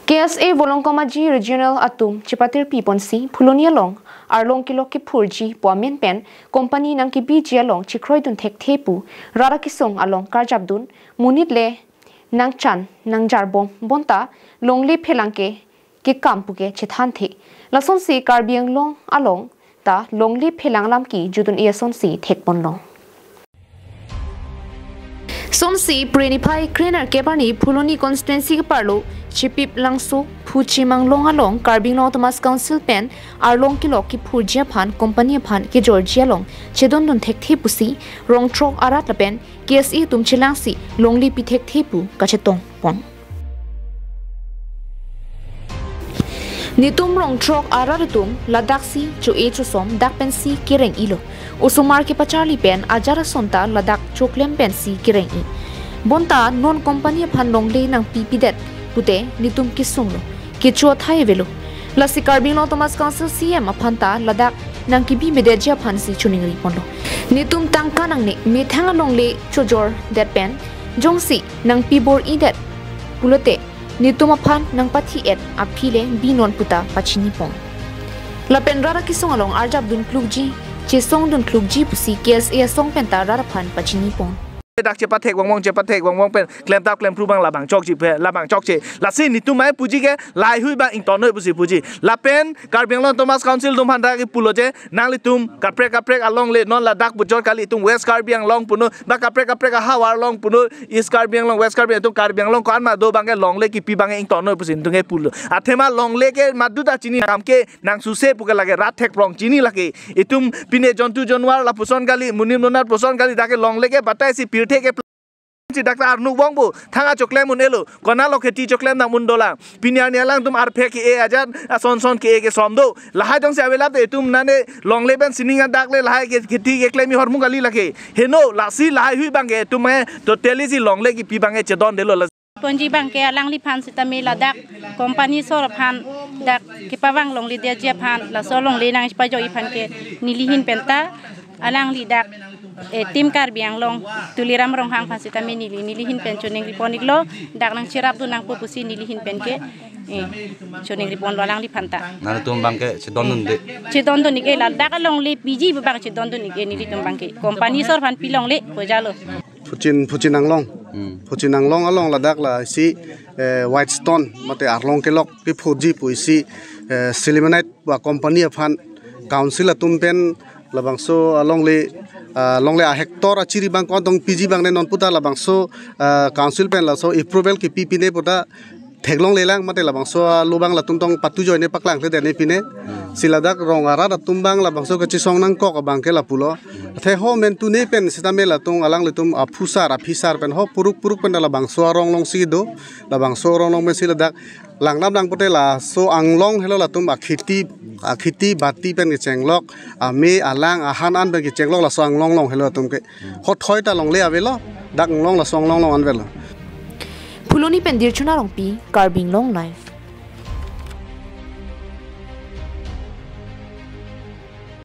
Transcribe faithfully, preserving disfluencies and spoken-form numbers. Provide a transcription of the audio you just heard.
K S A Volongkom Aji Regional atum chepatirpi ponsi Phuloni along arlong kelok kephurji pu amen pen company nangkebiji along chekroidun thekthe pu rat akesung along karjapdun, monit le nangchan nangjarbom bonta longle phelang ke kekam puke chethanthe. Lasonsi Karbi Anglong along ta longle phelang alam kejudun-e asonsi thekponlong. Sonsi Phre niphai kre-nerkep arni Phuloni constituency keparlo Chepip Langso Phuchim Anglong along Karbi Anglong Autonomous Council pen arlong kelok kephurji aphan company aphan kejorji along chedondun thekthe pusi rong throk arat lapen K S A atum chelangsi longle pi thekthe pu kachetongpon. Netum rong throk arat atum ladaksi cho-e chosom dak pensi kereng-ilo. Osomar kepacharli pen ajat ason ta ladak choklem pensi kereng-i. Bonta non company aphan longle nangpipidet pute netum kesunglo, kecho athai avelo. Lasi Karbi Anglong Autonomous Council C E M aphan ta ladak nangkebimedetji aphansi choningriponlo. Netum tangka nangne, methang alongle chojordet pen jongsi nangpibor-idet pulote netum aphan nangpathi-et aphi le binon puta pachinipon. Lapen rat akesung along arjapdun klukji, chesongdun klukji pusi K S A asong penta rat aphan pachinipon. Dak chepathek wangwang, chepathek wangwang pen klemtap klemphru abang labang chokche, labang chokche. Lasi netum mai puji ke lahaihui abang ingtonnoi pusi puji. Lapen Karbi Anglong Autonomous Council atum aphan dak kipulo je, nanglitum kaprek kaprek alongle, non ladak bujor kali, itum West Karbi Anglong punon, ba kaprek kaprek ahavar along punon, East Karbi Anglong, West Karbi, itum Karbi Anglong ko-an ma do abangke longle kipi abangke ingtonnoi pusi netum ke pulo. Athema longle ke madu ta chini, kam ke nang suse puke lake, rat thek prong chini lake. Itum pine jontu jonwar lapuson kali, monit monat puson kali, dak ke longle ke batai si pirthe ke si dak ta arnu bong bo, thang achoklem un-elo, konatlo kheti choklem nang un dolang. Pini arni alangtum arphe ke-e ajat, ason son ke-e kesom do. Lahai jongsi avelap te itum nane longle pen sining adak le lahai ke kheti keklem-i ahormu kali lake. Heno, lasi lahaihui abangke itum mai totally si longle kipi abangke chedondetlo. Ponji abangke alangliphan sitame ladak company asor aphan dak kepavang longledetji aphan, laso longle nangpajok-i aphan ke neli ahin penta alangli dak, eh, Team Karbi Anglong Tuliram Ronghang aphan sitame neli, neli ahin pen choningripon-iklo, dak nangcherapdun nangpo pusi neli ahin pen ke, eh, choningriponlo alangliphan ta. Nangtum abangke chedondunde? Chedondun-ik-e, ladak alongle piji abang chedondun-ik-e, nelitum abangke. Company asor aphan pilongle pojalo. Phuchin, Phuchin Anglong. Hmm. Phuchin Anglong along ladak la isi, eh, Whitestone mate arlong kelok kephurji pu isi, eh, Sillimanite ba company aphan council atum pen labangso alongle, ah, longle a hectare achiri abang ko-an tong piji abang ne non puta labangso, ah, council pen laso approval kepi pine puta theklonglelang mate labangso alo abang latum tong patu ajoine paklangkledetne pine. Si ladak rong arat atum abang labangso kachesong nangkok abangke lapulo. Athe ho mentune pen sitame latum alanglitum aphusar aphisar pen ho puruk puruk pen labangso arong alongsi do. Labangso arong along pensi ladak langdam lang pute laso anglong helo latum akheti, akheti bati pen kechenglok, ame alang ahan an pen kechenglok laso anglong along helo latum ke. Ho thoi ta longle avelo, dak anglong laso anglong along an avelo. Phuloni pen Dirchuna Rongpi, Karbi Anglong Live.